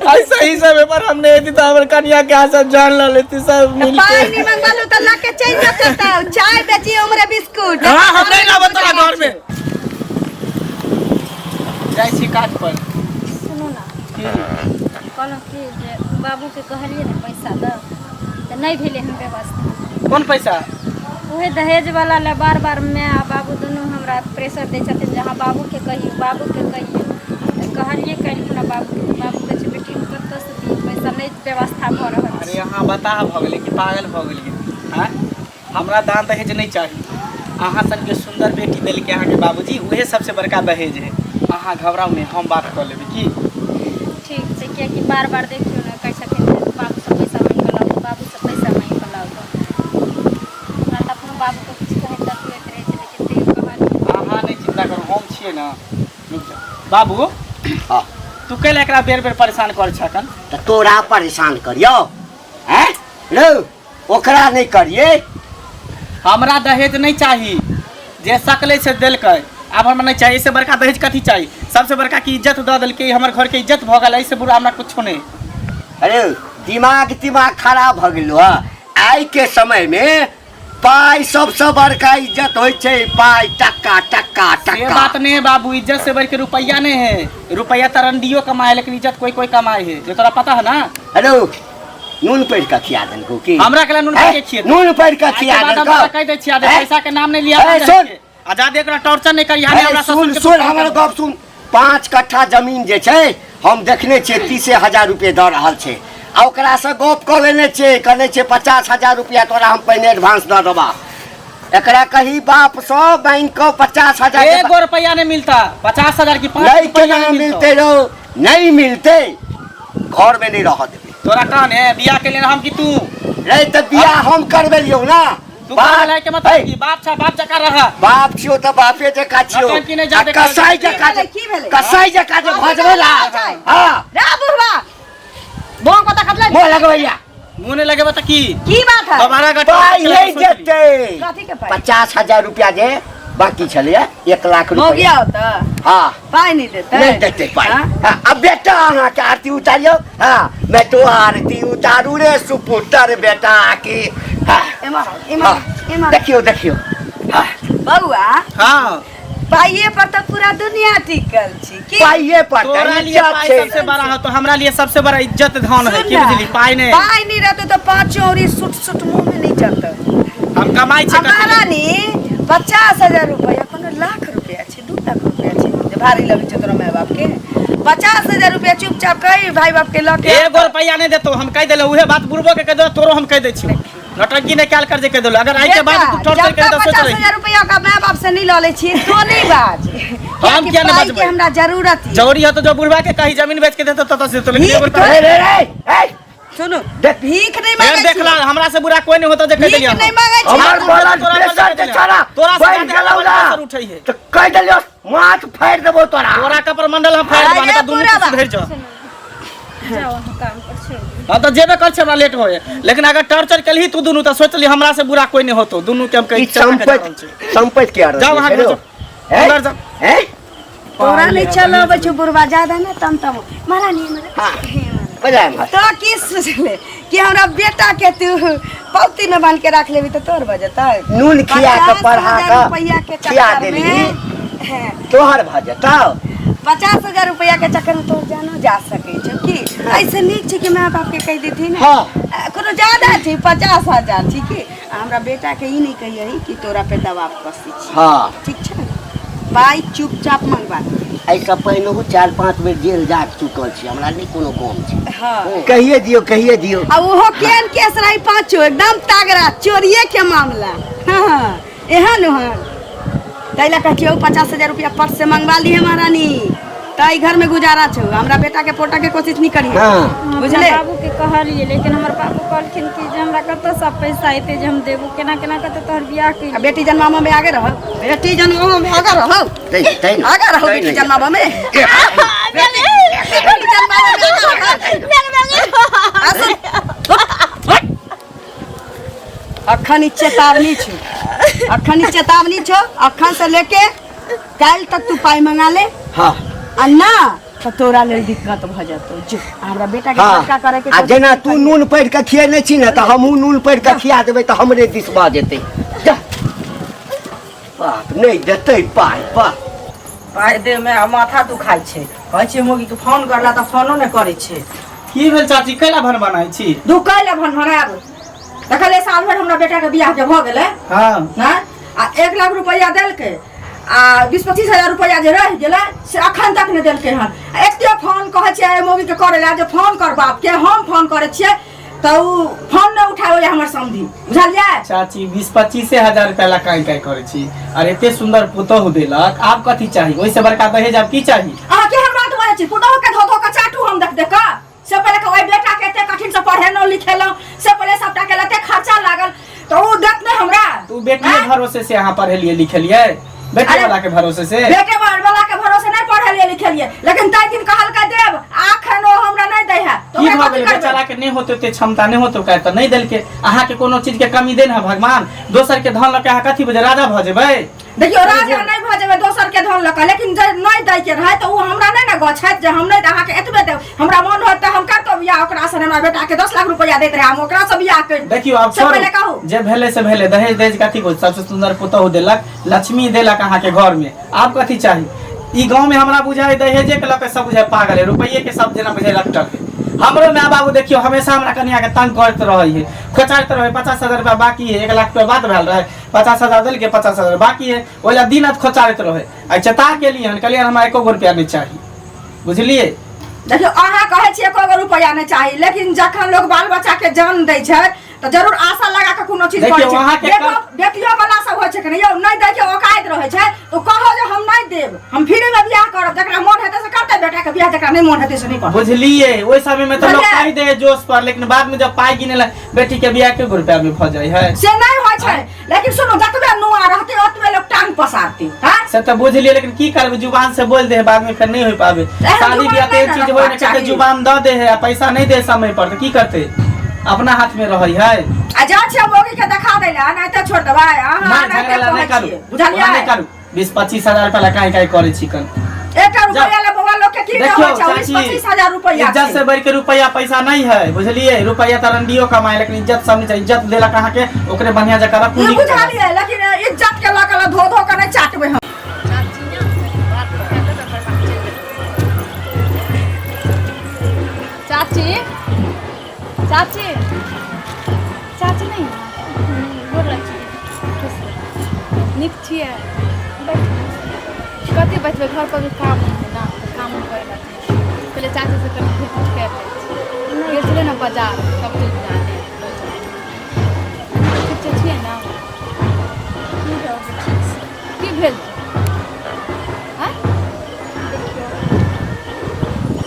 ऐसा ही सब पर हम नहीं थी तो हमर कनिया के हाथ सब जान ल लेती सब मिल पाई के नहीं मंगवालू तो लके चल जाता चाय बेची उमरे बिस्कुट हां हम नहीं लाबत तोरा घर में जाइ छी काज पर। सुनू ना, कहलहुँ कि जे बाबूके कहलियै ने पैसा दऽ, तऽ नहि भेलै हन व्यवस्था। कोन पैसा? उहे दहेजवला लए बार बार माय आ बाबू दुनू हमरा प्रेशर दै छथिन जे अहाँ बाबूके कहियौ, बाबूके कहियौ। तऽ कहलियै काल्हि खुना बाबूके, बाबू कहै छै बेटी हम कतऽसँ दिअ पैसा, नहि व्यवस्था भऽ रहल अरे छै। अहाँ बताह भऽ गेलियै कि पागल भऽ गेलियै? आँय, हमरा दान दहेज नहि चाही। अहाँ सनके सुन्दर बेटी देलकै अहाँके बाबूजी, उहे सबसे बड़का दहेज है। अहाँ घबराउ नहि, हम बात कऽ लेबै की। ठीक छै, किएकि बार बार देखियौ ने कहै छथिन जे बाबूसँ पैसा माँगि कऽ लाउ, बाबूसँ पैसा माँगि कऽ लाउ। हमरा तऽ अपनो बाबूके किछु कहैत अथी होइत रहै छै, लेकिन तैयो कहलियै। अहाँ नहि चिन्ता करू, हम छियै ने। रुक जाउ बाबू। हाँ। तू कैला एकरा बेर बेर परेशान करै छह? तऽ तोरा परेशान करियौ? हैं रौ, ओकरा नहि करियै। हमरा दहेज नहि चाही, जे सकलै से देलकै, आब हमरा नहि चाही। एहिसँ बड़का दहेज कथी चाही? सबसे बड़का की इज्जत दऽ देलकै, हमर घरके इज्जत भऽ गेल, एहिसँ बुरा हमरा कुछो नहि। अरे दिमाग तिमाग खराब भऽ गेलो हँ। आइके समयमे पाइ सबसँ बड़का इज्जत होइ छै, पाइ, टक्का टक्का से टक्का। बात नहीं है बाबू, इज्जत से बढ़ के रुपया नहीं है। रुपया तरंडियो कमाए, लेकिन इज्जत कोई कोई कमाए है, जो तोरा पता है ना। हेलो, नून पढ़ि कऽ खिया देलकौ की? हमरा के नून पढ़ि के खिए? नून पढ़ि कऽ खिया देलकौ। देलकौ। कहि दै छियै, पैसा के नाम नहीं लिया। सुन, आजाद एकरा टॉर्चर नहीं करी। हमरा सुन सुन, हमर गप सुन। 5 कट्ठा जमीन जे छै, हम देखने छियै, 30,000 रुपये दऽ रहल छै आ ओकरासँ गप कऽ लेने छियै, कहने छियै 50,000 रुपया तोरा हम पहिने एडवांस दऽ देबा। एकरा कही बापसँ मांगि कऽ 50,000। एगो रुपया नहीं मिलता, 50,000 की 5 नहीं रुपया केना नहीं मिलते रहो? नहीं मिलते, घर में नहीं रह देबै। तोरा कौन है बियाह के लिए, हम कि तू? रे, तऽ बियाह हम करबेलियौ ना। तू बाप के मतलब की? बाप छा, बाप जका रहा। बाप छियो तऽ बापे जका छियो। नौटंकी नहि जादे आ कसाई जका जे की भेलै? कसाई जका जे भजबै ला। हां रे बुढ़वा, बोंग पता कटलै। मोह लगबैया। मुंह नहीं लगेबा तऽ की? की बात है? दोबारा गट पाइ नहि देतै। कथी के पाइ? 50,000 रुपया जे बाकी छलैया, 1 लाख मौगिया रुपया। होता हाँ। पाइ नहीं देतै? नहीं देतै पाइ। हाँ? हाँ, अब बेटा अहाँके आरती उतारियौ। हाँ, मैं तो आरती उतारू रे सुपुत्र बेटा की। हाँ। एम्हर आउ, एम्हर हाँ, आउ, एम्हर। देखियौ देखियौ, हाँ। बौआ। हाँ। पाइये पर तऽ पूरा दुनिया टिकल छी की? पाइये पर तऽ तोरा लिए इज्जत पाई छै। सबसे बड़ा हो तो हमरा लिए सबसे बड़ा इज्जत धन है। सुन की ना, बुझली, पाई नहीं। पाइ नहीं रहतौ तऽ पाँचो औरी सुट सुट मुँह में नहीं चलतौ। हम कमाई छी कथी? महारानी, 50,000 रुपया कोनो लाख रुपया छै, 2 लाख रुपया छै जे भारी लगै छै तोरा माय बाप के? 50,000 रुपया चुपचाप कही भाई बाप के लऽ के। एगो रुपया नहीं देतो, हम कह देले। उहे बात बुढ़बो के कह दो, तोरो हम कह दै छियो, नौटंकी नहीं कैल कर जे कह देलो। अगर आई के बाद तू टॉर्चर जब कर तक दो, सोच पचास रही हजार रुपया का माय बाप से नहीं लऽ लै छियै तो नहीं बाज। हम किया नहीं पाई के बजबै? हमरा जरूरत यऽ। जरूरी है तो जो बुढ़वा के कही जमीन बेच के देतो तो से तो, लेकिन एगो रुपया रे रे रे ए, सुनू, देख। भीख नहीं फेर मांगै देखला, छी। हमरा से बुरा कोई नहीं होता जे कह भीख देलियै। नहीं मांगै छी। हमर तोरा ब्लड तोरा प्रेशर तोरा जे छड़ा तोरा से बढ़ि ज्यादा गेलौ ब्लड ना प्रेशर उठै है। तऽ कहि देलियौ माथ फाड़ि देबौ तोरा। तोरा कपर मंडल हम फाड़ि देबा, नहीं अरे तऽ दुनू बुढ़वा। के सुधरि जा। जाउ अहाँ काम पर, छोड़ि दियौ। हाँ, तऽ जेबे कर छै, हमरा लेट होए, लेकिन अगर टॉर्चर केलही तू दुनू तऽ सोच ली हमरा से बुरा कोई नहीं होतो। दुनू के हम कहि ई चला के जा रहल संपत्ति छी। संपत्ति के जाउ अहाँ घर जाउ। हैं? घर जाउ। हैं? तोरा नहीं चल अबै छौ बुढ़वा, ज्यादा ना तम तम महारानी एम्हर। हाँ। बजा एम्हर। तो की सोचले कि हमरा बेटा के तू पौती में बांध के रख लेबी तऽ तोर भऽ जेतै? नून खिया के पढ़ा 50,000 के रुपैया के खिया चक्कर देलही। में, हैं, तोहर भऽ जेतौ। 50,000 रुपैया के चक्कर में तोर जानो जा सकै छौ की? ऐसे नीक छै कि माय बाप के कहि देथिन। हाँ। कोनो ज्यादा छै? 50,000 छै की? आ हमरा बेटा के ई नहि कहियही कि तोरा पे दबाव कसै छी। हाँ। ठीक छै, पाइ चुपचाप मंगवा दे। एहिसँ पहिनहु 4-5 बेर जेल जा चुकल छी, हमरा नहि कोनो गम छै। हाँ। कहिए दियौ, कहिए दियौ। आ ओहो केहन केस रही? पाँचो एकदम तगड़ा चोरिए के मामला। हाँ, एहन ओहन ताहि लए कहै छियौ, 50,000 रुपया पट से मंगवा ली महारानी, तऽ घर में गुजारा छौ। हमरा बेटा के पोटा के कोशिश नहीं करिहे। हाँ। हम अपना बुझले? बाबूके कहलियै, लेकिन हमर बाबू कहलखिन कि जे हमरा कतऽसँ पैसा एतै जे हम देबो? केना केना कऽ तऽ तोहर बियाह आ केलियै। बेटी जन्माबऽ में आगे रहो, बेटी जन्माबऽ में आगे रहो। तै तै ने। आगे रहो। तै बेटी ने। जन्माबऽ में, बेटी जन्माबऽ में आगे रहो। आ सुन, अखन ई चेतावनी छौ, अखन ई चेतावनी छौ। अखन से लेके काल्हि तक तू पाइ मंगा ले। हाँ। आ ना तऽ तोरा लेल दिक्कत भऽ जेतौ। जो हमरा बेटा के हाँ खर्चा करे के आ जेना तू नून पढ़ि कऽ खिएने छी ने, तऽ हमहूँ नून पढ़ि कऽ खिया देबै तऽ हमरे दिस भऽ जेतै। जा बाप नहि देतै पाइ, बाप पाइ दे मे माथा दुखाइ छै। कहै छियै मौगी के फोन करला तऽ फोनो नहि करै छै। की भेल चाची, कैला भन बनाइ छी? दू कैला भन भनायब? देखलियै साल भरि हमरा बेटा के बियाह के भऽ गेलै। हाँ। हँ, आ 1 लाख रुपैआ देलकै आ 20-25 हजार रुपैआ जे रहि गेलै से अखन तक नहि देलकै हन। आ एते फोन कहै छियै एहि मौगीके करै लए जे फोन कर बापके, हम फोन करै छियै तऽ ओ फोन नहि उठाबैए हमर समधी, बुझलियै? चाची, 20-25 हजार रुपया ला काई काई करै छी? अरे एते सुंदर पुतोहु देलक, आब कथी चाही? ओहिसे बड़का दहेज आब की चाही? अहाँ केहन बात बाजै छी? पुतहु के धो धो कऽ चाटू हम देख देख कऽ। से पहिले के ओहि बेटा के एते कठिन से पढ़ेलहुँ लिखेलहुँ, से पहिले सबटा के एते खर्चा लागल तऽ ओ देत नहि हमरा? तू बेटिए भरोसे से अहाँ पढ़ेलिए लिखेलिए? बेटे अरे- वाला के भरोसे से? बेटे वाला के भरोसे नहीं पढ़ेलिए लिखेलिए, लेकिन ताहि दिन कहलकै देब, आखन ओ हमरा नहीं दै है तो की ओकरा भऽ कथी गेलै? करबै? बेचारा के नहि होते ओते क्षमता, नहि होते ओकरा तऽ नहि देलकै। अहाँके कोनो चीज के कमी देन है भगवान? दोसर के धन लऽ के अहाँ कथी बुझे राजा भऽ जेबै? देखियौ, राजा नहीं भऽ जेबै दोसर के धन लऽ कऽ, लेकिन जे नहीं दै के रहै तऽ ओ हमरा नहीं ने गछैत जे हम नहीं अहाँके एतबे देब। हमरा मन होत तऽ हम करतो बियाह ओकरा से। हमरा बेटा के 10 लाख रुपया दैत रहै, हम ओकरा से बियाह कर देखियौ, आब से पहिले छोड़ू, कहू। जे भेलै से भेलै। दहेज दहेज कथी को? सबसे सुंदर पुतोहु देलक, लक्ष्मी देलक अहाँके घर में, आब कथी चाही? ई गांव में हमरा बुझाय दहेजे के लऽ के सब बुझाय पागल है, रुपये के सब जेना बुझाय लटकल है। हमरो माय बाबू देखियौ हमेशा हमरा कनिया के तंग करैत रहै है, खोचाइत रहै। 50,000 रुपया बाकी है, 1 लाख रुपया बात भेल रहै, 50,000 देलकै, 50,000 बाकी है, ओहि ला दिन रात खोचारैत रहै। आइ चेता केलियै हन, कहलियै हमरा एको गो रुपया नहि चाही, बुझलियै? देखियौ, अहाँ कहै छियै एको गो रुपया नहि चाही, लेकिन जखन लोग बाल बच्चा के जान दै छै तऽ जरूर आशा लगा के कोनो चीज देखियौ, करै छै। अहाँके बेटो बेटियो वाला सब होइ छै कि नहि यौ, नहि दै के औकात रहै छै तऽ कहो जे हम नहि देब, हम फ्री में बियाह करब। जकरा मोन हेतै से करतै बेटा के बियाह, जकरा नहि मोन हेतै से नहि करतै। बुझलियै, ओहि समय में तऽ लोग बुझलियै? पाइ दे जोश पर, लेकिन बाद में जब पाइ गिने ला बेटी के बियाह के रुपया में भऽ जाइ है। से नहि होइ छै, लेकिन सुनू, जतबे नुआ रहतै ओतबे लोग टांग पसारतै। हाँ, से तऽ बुझलियै, लेकिन की करबै? जुबान से बोल दे है, बाद में फिर नहीं हो पाबे। एहन शादी जुबान बियाह नहि तऽ ने चीज होय रखबाक ने, कते चाही। जुबान दऽ दे है आ पैसा नहीं दे समय पर तऽ की करतै? अपना हाथ में रहै है। आ जा छियै मौगी के देखा दै लए, एनाहिते छोड़ देबै अहाँ? नहि, एनाहिते झगड़ा नहि कहै करू। छियै, बुझलियै? ओना नहि करू, 20-25 हजार रुपया ला काहे काहे करै छी कन? एकटा रुपया ले बौआ लोग के की देखियौ होइ छै? चाची, 20-25 हजार रुपया इज्जत छै। से बढ़ के रुपया पैसा नहीं है, बुझलियै? रुपया तऽ रंडियो कमाए, लेकिन इज्जत सब नहीं चाही। इज्जत देलक अहाँके, ओकरे बढ़िया जकाँ रखू, ई नीक जकाँ। बुझलियै, लेकिन इज्जत के लऽ के धो धो के नहि चाटबै हम। चाची, चाची, चाची, नहीं गोर लगै छी। नीक छियै? कथी बैठबै, घर पर भी काम उम है ना, तऽ काम उम करै लए पहिले चाची से कनि भेंट उट करि लै छी। गेल छलै ने बाजार सब चीज आनै। ठीक छै, छियै ने? की भेल? आँय? देखियौ,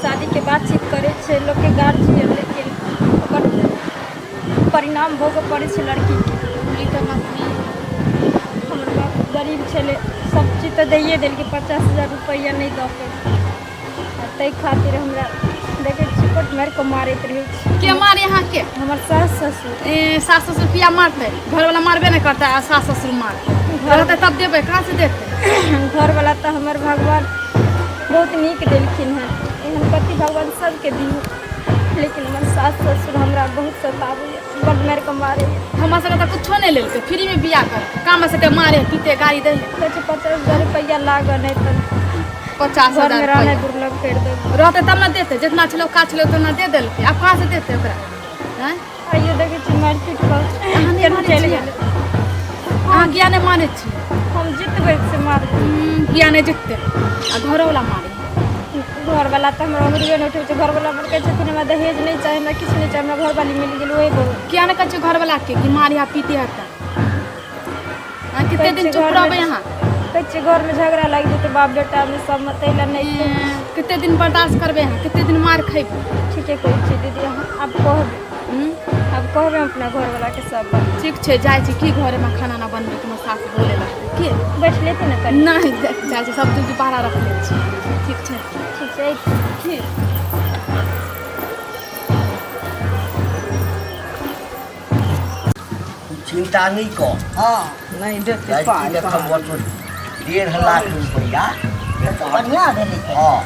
शादीके बातचीत करै छै लोकके गार्जियन, लेकिन ओकर परिणाम भोगऽ पड़ै छै लड़कीके। ई तऽ बात नहि। हमर बाप गरीब छलै, सब चीज तऽ दैए देलकै, 50,000 रुपैआ नहि दऽ पेलकै आ ताहि खातिर हमरा देखै छी चोट मारि कऽ मारैत रहै छै। के मारे अहाँके? हमर सास ससुर। ए, सास ससुर किया मारतै? घरवाला मारबे नहि करतै आ सास ससुर मारतै? रहतै तब देबै, कहाँ से देतै? घरवला तऽ हमर भगवान बहुत नीक देलखिन हँ, एहन पति भगवान सबके दियौ, लेकिन हमर सास ससुर हमरा बहुत सताबैए, बड्ड मारि कऽ मारैए। हमरा सबके तऽ कुछो नहि लेलकै, फ्रीमे बियाह करतै, काम सबके मारे पीटे गाड़ी दै। कहै छै 50,000 रुपैआ लागऽ, नहि तऽ 50 घरमे हजार रहनाइ रुपैआ दुर्लभ करि देब। रहतै तब ने देतै। जितना छलै औकात छलै उतना दे देलकै, आब कहाँ से देतै ओकरा? आँय? आइयो देखै छी मारि पीट कऽ अहाँ नहि केना मानै चलि छियै? गेलै। अहाँ किया नहि मानै छियै? हम जितबै से मारबै। किया नहि जिततै? आ घरोवला मारै? घरवला तऽ हमरा उंगलियो नहि उठबै छै। घरवला हमर कहै छथिन हमरा दहेज नहि चाही, हमरा किछु नहि चाही, हमरा घरवाली मिल गेल ओहे बहुत। किया नहि कहै छियै घरवलाके कि मारी हा पीती हा? तऽ अहाँ कते दिन चुप रहबै अहाँ? कहै छियै घरमे झगड़ा लागि जेतै बाप बेटामे सबमे, ताहि लए नहि कहै ए, कते दिन बर्दाश्त करबै अहाँ? कते दिन मार खैबै? ठीके कहै छियै दीदी अहाँ। आब कहबै। आब कहबै हम अपना घरवलाके सब बात। ठीक छै, जाइ छी की घरमे खाना ना बनबै के सास बोले लगतै की। बैठ लेती ने कनि। नहि, जाइ छी, सब चीज बाहर रखने छी। ठीक छै? ठीक छै। ठीक। चिंता नहीं कर। हाँ, नहीं देते लड़की पाइ। देखब तो 1.5 लाख रुपया। बढ़िया भेलै। हाँ।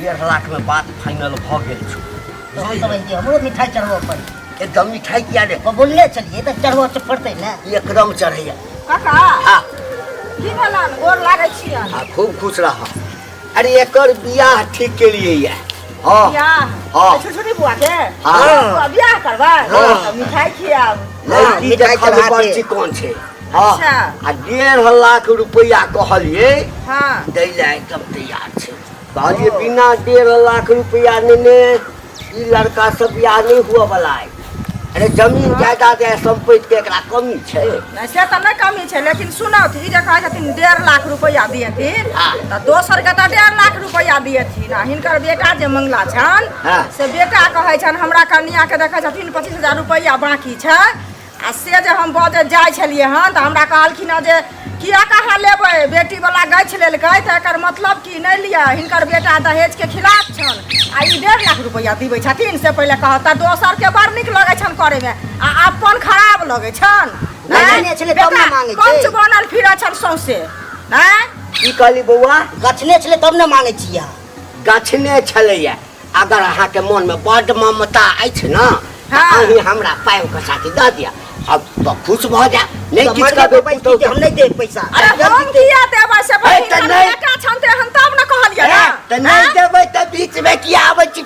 1.5 लाख में बात फाइनल भऽ गेल छौ। तहन तऽ बहिन हमरो मिठाइ चढ़बऽ पड़ै। एकदम मिठाई किया ने। बोलने छलियै तऽ चढ़बऽ तऽ पड़तै ने। एकदम चढ़ैया। काका। हाँ। की भेलन? गोर लागै छियन। हाँ, खूब खुश रह। अरे एकर बियाह ठीक के लिए ये। हाँ। बियाह? हाँ। छोटी बुआ के? हाँ। बुआ बियाह करबै? हाँ। तऽ मिठाइ खियाब। लड़की मिठाइ देखल चढ़ा बड़ के। चिकन छै। हाँ। अच्छा। आ 1.5 लाख रुपया कहलिए दै लए एकदम तैयार छै। कहलिए बिना 1.5 लाख रुपया नेने ई लड़का सब बियाह नहीं हुआ वाला है। अरे जमीन जायदाद या संपत्ति के एकरा कमी छै? नहि, से तऽ नहि कमी छै, लेकिन सुनौ, ई जे कहै छथिन 1.5 लाख रुपया दिएथिन, तऽ दोसर के तऽ 1.5 लाख रुपया दिएथिन आ हिनकर बेटा जे मंगला छनि, से बेटा कहै छनि हमरा कनिया के देखै छथिन 25,000 रुपया बाकी छै। आ से जे हम बजैत जाइ छलियै हन तऽ हमरा कहलखिन हँ जे किया कहाँ लेबै, बेटीवला गछि लेलकै तऽ एकर मतलब की नहि लिअ। हिनकर बेटा दहेजके खिलाफ छनि आ ई 1.5 लाख रुपया दिबै छथिन, से पहिले कहत। तऽ दोसरके बड़ नीक लगै छनि करैमे आ अपन खराब लगै छनि। नहि, नहि छलै तब ने मांगै छै। कंच बनल फिरै छनि सौंसे। आँय? की कहली बौआ? गछने छलै तब ने मांगै छियै अहाँ। गछने छलैया। अगर अहाँके मनमे बड्ड ममता अछि ने तऽ अहीं हमरा पाइ के साथी दऽ दिअ, अब तऽ खुश भऽ जायब। नहि तऽ किछु मरबे कहबै पैसा पुतहु। हम नहि देब पैसा। अरे हम किया देबै से? ए, बहिन तऽ नहि। बेटा छनि तेहन तब ने कहलियै ने। तऽ नहि देबै तऽ बीचमे किया आबै छी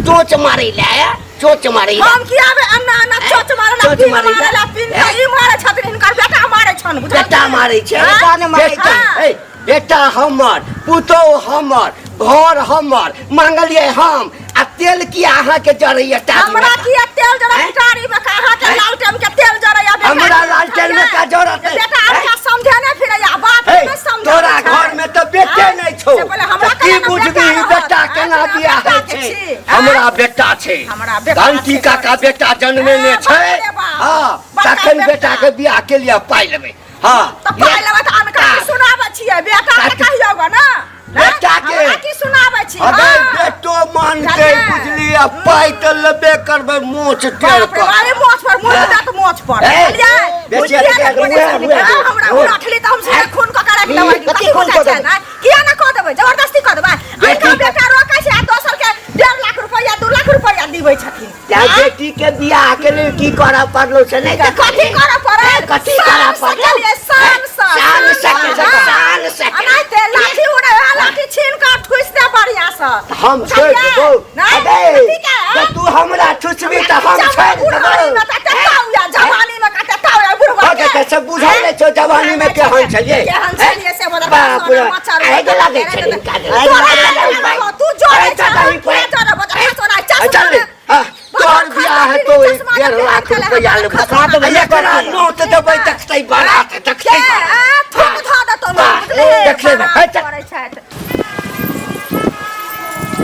चोच मारै लए? चोच मारै लए। हम किया आबै अन्ना अन्ना चोच मारै ला? चोच पिन मारै मारै ला। ला पिन के ई मारै छथिन, हिनकर बेटा मारै छनि, बुझलियै? बेटा मारै छै। बेटा नहि मारै बेटा छै। ए, बेटा हमर, पुतोहु हमर, घर हमर, मांगलियै हम आ तेल किया अहाँके जरैया टारी? हमरा किया तेल जरै हैं? टारी में? अहाँ के हैं? लालटेन के तेल जरैया बेटा हमरा के। लालटेन में का जरत है? बेटा हैं? अनका समझे नहीं फिरैया, बाप हे, नहीं समझे। तोरा घर में तऽ बेटे नहि छौ, से पहिले हमरा तऽ की कहना बेटा बुझबही रहत। बेटा केना हमरा बियाह बेटा होइ के छै? छी। हमरा बेटा छै। हमरा बेटा घंटी छै। काका बेटा जनमेने हाँ, छै। बाप रे बाप। हँ, बड़का तखन बेटा। बेटा के बियाह के लिए पाइ लेबै। हँ। तऽ पाइ लेबै तऽ अनका की सुनाबै छियै? बेटा के कहियौ गो ने। बेटा के। हमरा की सुनाबै छी? अबे हाँ। बेटो मानतै। जाने। बुझली, आ पाइ तऽ लेबे करबै मोछ टेढ़ बाप रे कऽ। बाप, अरे मोछ पर मोछ दत मोछ पर। ए, बुझलियै? बेचिया बुझलियै के ने, उहे, उहे, हाँ, हमरा उहे। उठली तऽ हम सीधे खून कऽ के राखि देबै। कथी कथी खून बुझाइ कऽ छै देबै? ने? किया ने कऽ देबै? जबरदस्ती कऽ देबै? अनका बेटा रोकै छै आ दोसर के 1.5 लाख रुपैआ, 2 लाख रुपैआ दिबै छथिन। त्या बेटी के बियाह के लेल की करऽ पड़लो से नहि तऽ कथी करऽ पड़ल? कथी करऽ शान से पड़ल? केलियै, शान से। शान से केलियै, हाँ। शान से केलियै। एनाहिते लाठी उड़े, लाठी छीन कऽ ठुसि दे बढ़िआँ सँ। हम छोड़ि बुझलियै? देबौ? नहि, अबे, कथी के, तऽ तू हमरा ठुसबी तऽ हम छोड़ि बुढ़ारी देबौ? में कते ताऊ या, जवानी में कते ताऊ या बुढ़वा हो के। गेल, से बुझल नहि छौ जवानी में केहन छलियै। केहन छलियै से बड़ा बाप रे, मच्छर आगि लागै छै हिनका जे। तोरा तू जोड़ै ए, छह, दही हम किया पर। जोड़ब? चश्मा चश्मा चल रे, हाँ, तोहर बियाह हेतौ, 1.5 लाख रुपया लेबौ। आ एकरा नोत देबै, देखतै बारात, देखतै के बारात। आ, थूक धऽ देतौ लोक, वाह, बुझलिही? देख लेबै। बारात हे, चल। करै छथि।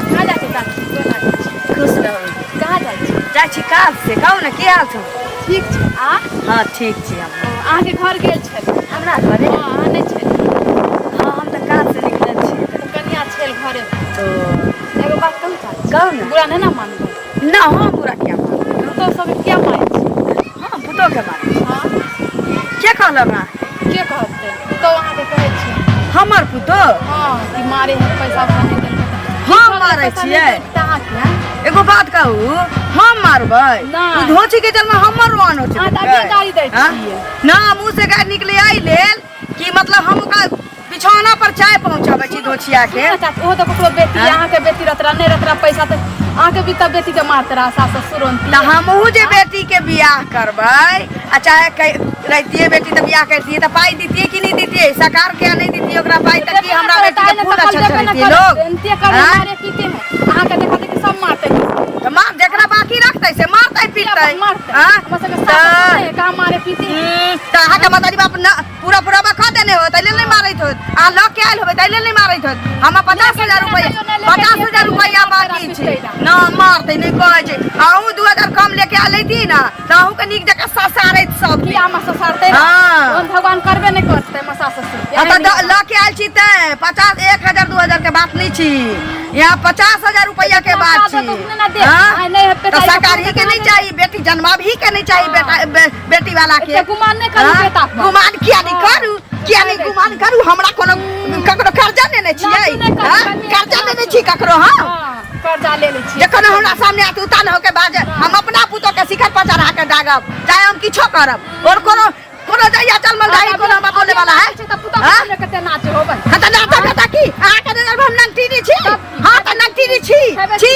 कहाँ जाइ छी काकी? गोर लागै छी। खुश रहू। कहाँ जाइ छी? जाइ छी काज से। कहू ने, की हाल छौ? ठीक छै। आ हँ, ठीक छी हम। अहाँके घर गेल छली। हमरा घरे? हँ, अहाँ नहि छली। हँ, हम तऽ काज से निकलल छी। तऽ कनिया छल घरे। तो एगो बात कहू चाची? कहू ने। बुरा नहि ने मानबै? ना, हम बुरा किया मानबै? पुतहु सबके किया मारै छी? हम पुतोह के मारै छी? हँ। के कहलक अहाँ? के कहतै? पुतहु अहाँके कहै छी। हमर पुतोह? हँ, कि मारे है, पैसा उसा नहि देलकै। हम मारै पैसा नहि छियै? देलकै तऽ अहाँके एगो बात कहू, हम मारबै? नहि। ओ धोची के जन्म हमर रोआन हो। अहाँ तऽ अभिये गाली दै छियै। ना, मुँह से गाली निकले आई लेल कि मतलब हम ओकरा बिछौना पर चाय पहुंचाबै छी धोचिया के। सुनू ने चाची, ओहो तऽ ककरो बेटी, हाँ? अहाँके बेटी रहत रहा, नहि रहत रहा पैसा तऽ अहाँके भी तऽ बेटी के मारत रहा सास ससुर। तऽ हमहूँ जे बेटी के बियाह करबै आ चाहे रहितियै बेटी तऽ बियाह करतियै तऽ पाइ दितियै कि नहि दितियै? सरकार के नहि दितियै ओकरा पाइ तऽ की हमरा बेटी के फूल अच्छा चढ़ैतियै लोग? आँय? मारे पीते हैं अहाँके देखा देखी सब मारते। तऽ मार, जेकरा बाकी रखतै से मारतै पीटतै। मारते। आँय? हमर सबके सास तऽ ससुर नहि, कहाँ मारे पीते हैं। तऽ अहाँके मतारी बाप न पूरा पूरा खा देने होत, ताहि लेल नहि मारैत होत। अहाँ लऽ के आयल होबै, ताहि लेल नहि मारैत होत। हमरा 50,000 रुपैआ, 50,000 रुपैआ बाकी छै न, मारतै नहि कहै छै। अहूँ 2000 कम लेके आ लैती ने तऽ अहूँके नीक जकाँ ससारैत सब। की हमर ससुरते? हाँ। ओहन भगवान करबे नहि करतै हमर सास ससुर। आ तऽ लऽ के आयल छी तैं 50, 1000 2000 के बात नहीं छी यहाँ, 50,000 रुपैआ के बात छी। हाँ? तऽ सरकारी के नहीं चाहिए, बेटी जन्माबही के नहीं चाहिए बेटा बेटी वाला के। एते गुमान नहि करू हाँ? बेटा पर। गुमान किया नहीं करू? किया नहीं गुमान करू हमरा कोनो ककरो कर्जा लेने छियै लाजो नहि करू, हाँ? कनी कर्जा लेने छी ककरो हाँ हाँ, कर्जा ले लै छियै जखन हमरा सामने आते उतान होके बाजे हम अपना पुतो के शिखर पर चढ़ा के दागब चाहे हम किछो करब और कोनो कोनो जइया चल मल जाई कोनो हमरा बोले वाला है तऽ पुतहु हाँ? सामने कते नाच होबै हाँ तऽ नाटक कता की अहाँ के नजर में हम नंगटीनी छी हाँ तऽ नंगटीनी छी हेबे छी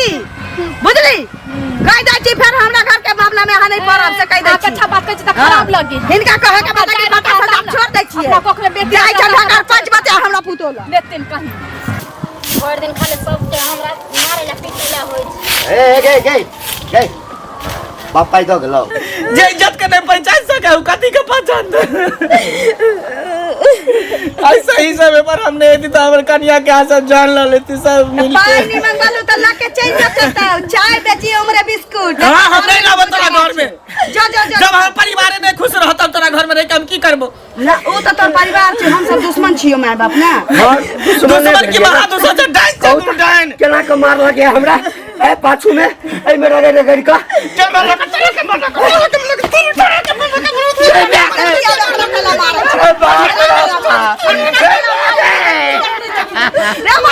बुझली कहि दै छी फेर हमरा घर के मामला में अहाँ नहीं पड़ब से कहि दै अहाँके छी अच्छा बात कहै छी तऽ खराब लगी हिनका कहे के बता कि 50,000 छोड़ दै छियै अपना कखनो बेटी जाइ छै ढंगर 5 बजे हमरा पुतो लग लेथिन कहीं भरि दिन खाली सबके हमरा मारै लए पीटै लए होइ छै ए गे गे गे बाप पाइ दऽ गेलौ जे इज्जत के नहीं पहचान सके उ कथी के पहचान ऐसा ही सब पर हमने यदि तो हमर कन्या के आशा जान ल लेती सब मिल पाइ के नहीं मंगलू तऽ लऽ के चलि जेतौ चाय बेची उमरे बिस्कुट हां हम नहीं रहब तोरा घर में जो जो जो जब हम परिवार नहीं खुश रहतब तोरा घर में रह के हम की करबो ना ओ तऽ तोर परिवार छै हम सब दुश्मन छियो माय बाप ना हँ, दुश्मने दुश्मन की भेलियै महा दुश्मन छै डाइन छै तू डाइन केना कऽ मारलक ये हमरा ए पाछू में एहिमे रगड़ रगड़ कऽ चल मार लगा चल के मार लगा चल के मार लगा अरे बाप रे बाप।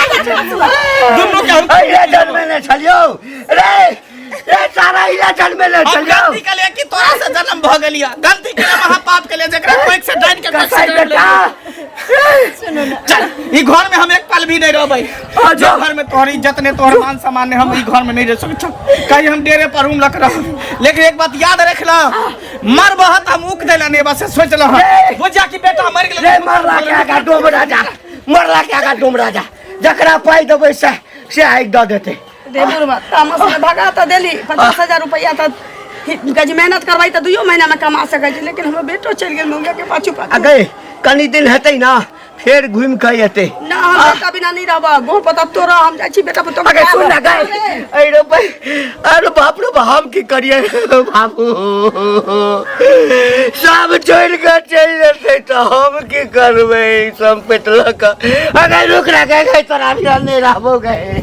दुनू के हम अरे जन्मे छलियौ रे रे सारा इला जन्मे ले हम छलियौ गलती के लिए कि तोरा से जन्म भ गेलिया गलती के लिए महापाप के लिए जेकरा कोइक से डाइन के कोइक से कसाई जन्म बेटा लेलियै। चल ई घर में हम एक पल भी नहीं रहबै आ जो जाओ। घर में तोहर इज्जत ने तोहर मान सम्मान ने हम ई घर में नहीं रह सकै छौ कहीं हम डेरे पर रूम लक रह लेकिन एक बात याद रख ल मर बहत हम उक देला नहीं बस सोच ल रे। बुझा कि बेटा मर गेल रे मरला के आगा डोम राजा मरला के आगा डोम राजा जकरा पाइ देबै से से आगि दऽ देतै रे बुढ़वा तामस में भगा तऽ देली 50,000 रुपया तऽ कहै छै मेहनत करबै तऽ दुइयो महीना में कमा सकै छी लेकिन हमर बेटो चलि गेल मौगा के पाछू आ पाछू गई कनी दिन हेतै ना फेर घुमि कऽ एतै ना हम बेटा बिना नहीं रहब गोह पता तोरा हम जाइ छी बेटा पुतोह अगे सुन ना गई अरे भाई अरे बाप रे बाप हम की करिए बाबू सब छोड़ि कऽ चलि जेतै तऽ हम की करबै सम्पति लऽ कऽ अगे रुक ना गई गई तोरा बिना नहि रहबो गई।